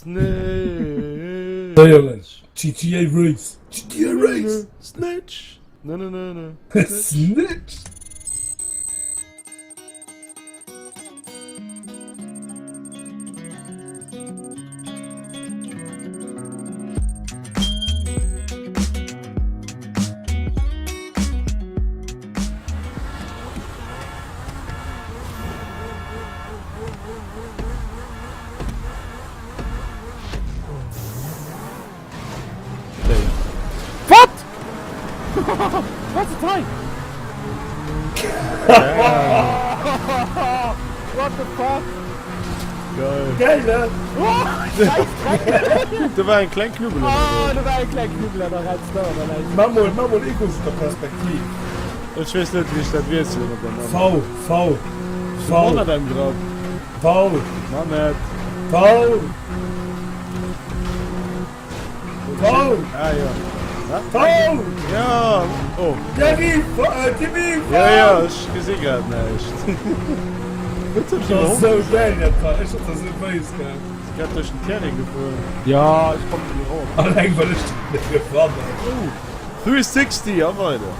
Snitch. So Jongen, GTA Race, GTA Race. Snitch. Ne ne ne ne. Snitch. Wat? Wat ass hei? What the fuck? Geil. Geil, ne? Oh, Scheißdreck! Do war eng kleng Knubbel Oh, ënner do war eng kleng Knubbel ënner rechts da oder läis. Mach mol, mach mol Ego aus der Perspektiv. Ech weess net wéi ech dat wiesselen op der Mamm. V, V, V. Mann am Grapp. V. Mann net. V. V. Ah jo. V. Ja. Oh. Gary, V, äh, Timmy, V. Ja, ja, ech gesi grad näischt. Huet sech Dat ass sou geil, dat war. Ech hat dat sou béis gehat. Ass grad duerch den Terrain gefuer. Ja, ech kommen net erop. Alleng well ech dat net gefannen. Oh. 360 a weider.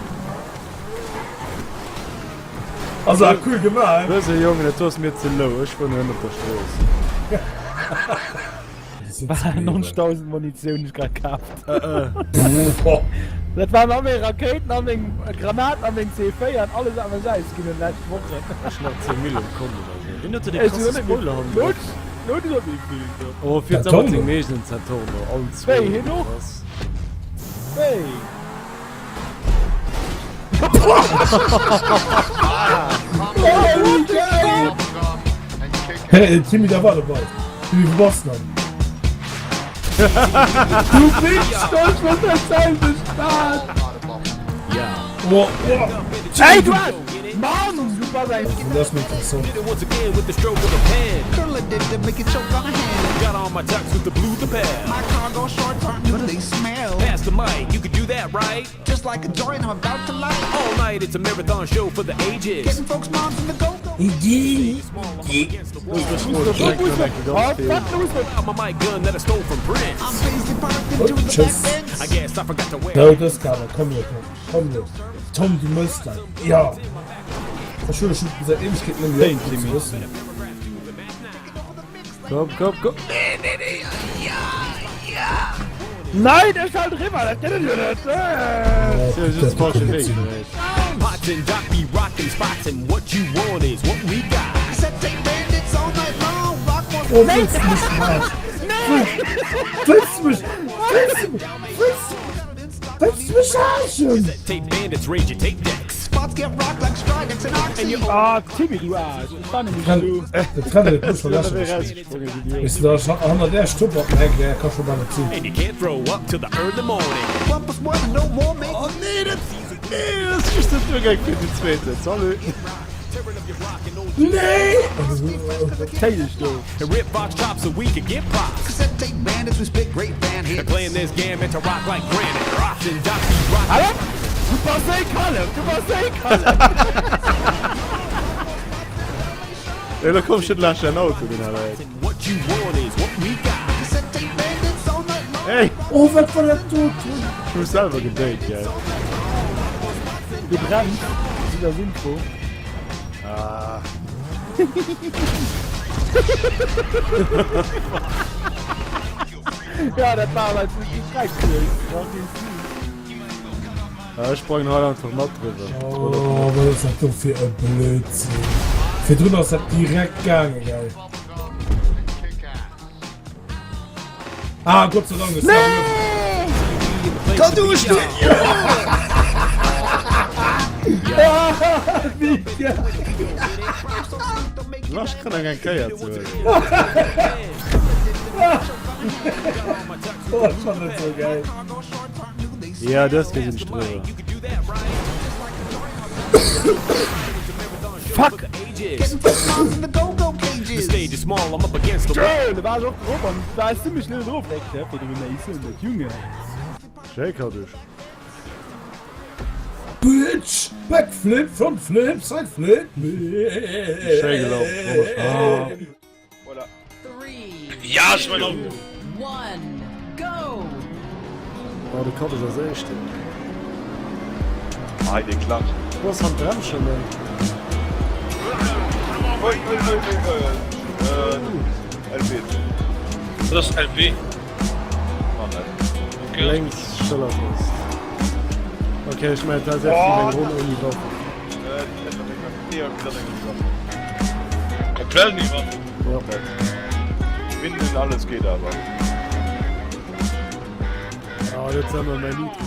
Ass awer cool gemaach. Dëse Jongen, dat do ass mir ze low. Ech fueren ënnert der Strooss. 90.000 Munitioun ech grad kaaft. Dat waren all meng Rakéiten an meng Granaten an meng C4 an alles wat mer ausginn hunn lescht Wochen. Ech nach 10 Mille um Kont oder sou. Wien huet do dee krasse Spoiler hannen drop? Lo huet méi vill drop. Oh, fiert awer seng eegenen Zentorno, allen zwou. Wéi, hien och? Wéi? Hey, Timmy, da war dabei. Timmy, wo bass du dann? Du Bitch, das war der selbe Start. Oh, oh. Ey, du hast... Mann, du bass eng... Das ist mir interessant. Tschüss. No, das kann er. Komm hier, komm. Komm hier. Tom, du mëss dat. Ja. Ech hunn schon seit Ewigkeeten net méi Hey, Timmy. Komm, komm, komm. Nee, nee, nee. Ja, ja. Nein, ech fal driwwer, dat gëtt et jo net. Si hu just falsche Wee gedréit. Oh, wëlls du mech verarschen? Wëlls du mech, wëlls du mech, wëlls du, wëlls du mech verarschen? Ah, Timmy, du Aarsch. Ech war nämlech do. Dat Rennen, dat muss schon lächerlech ginn. Weess du, da ass hannert där Stupp op dem Heck, där ka scho bal net sinn. Oh nee, dat, nee, dat ass just den Duergang fir den zweeten. Salut. Nee! Téideg do. Alter, du bass éi Kallef, du bass éi Kallef. Ey, da komm schon lasch dein Auto, den Alter. Ey! Oh, wat war dat do? Ich muss selber gedéit, gell. Du bremst, das ist ja synchro. Ah. Ja, dat war awer jetzt nicht schrecklech. Ja, ech sprangen hei einfach mat driwwer. Oh, wat ass dat do fir e Blödsinn? Virdrun ass dat direkt gaangen, gell? Ah, Gott sei Dank, es war Nee! Kann du stehen? Lasch kann eng Kéier ze. Oh, schon net so geil. Ja, dës gesinn ech driwwer. Fuck! Schön, da war ich och drop an da ist ziemlich schnell drauf. Ey, Knöpfe, du bist so net Junge. Schéi kaddeg. Bitch! Backflip, Frontflip, Sideflip. Schéi gelaf. Voilà. Ja, ech mein Auto. One, go! Oh, de Kapp ass als éischten. Hei dee Klatsch. Wou ass hannendran schon en? Ui, ui, ui, ui, ui, äh, LB. Dat ass LB. Ah, net. Okay. Lénks Schëllerpost. Okay, ech mengen dat ass effektiv eng Ronn ouni Waffen. Äh, nee, dat ass eng Waff. Komplett ouni Waffen. Ja. Winden, alles geht aber. Ah, jetzt haben wir mein Lied.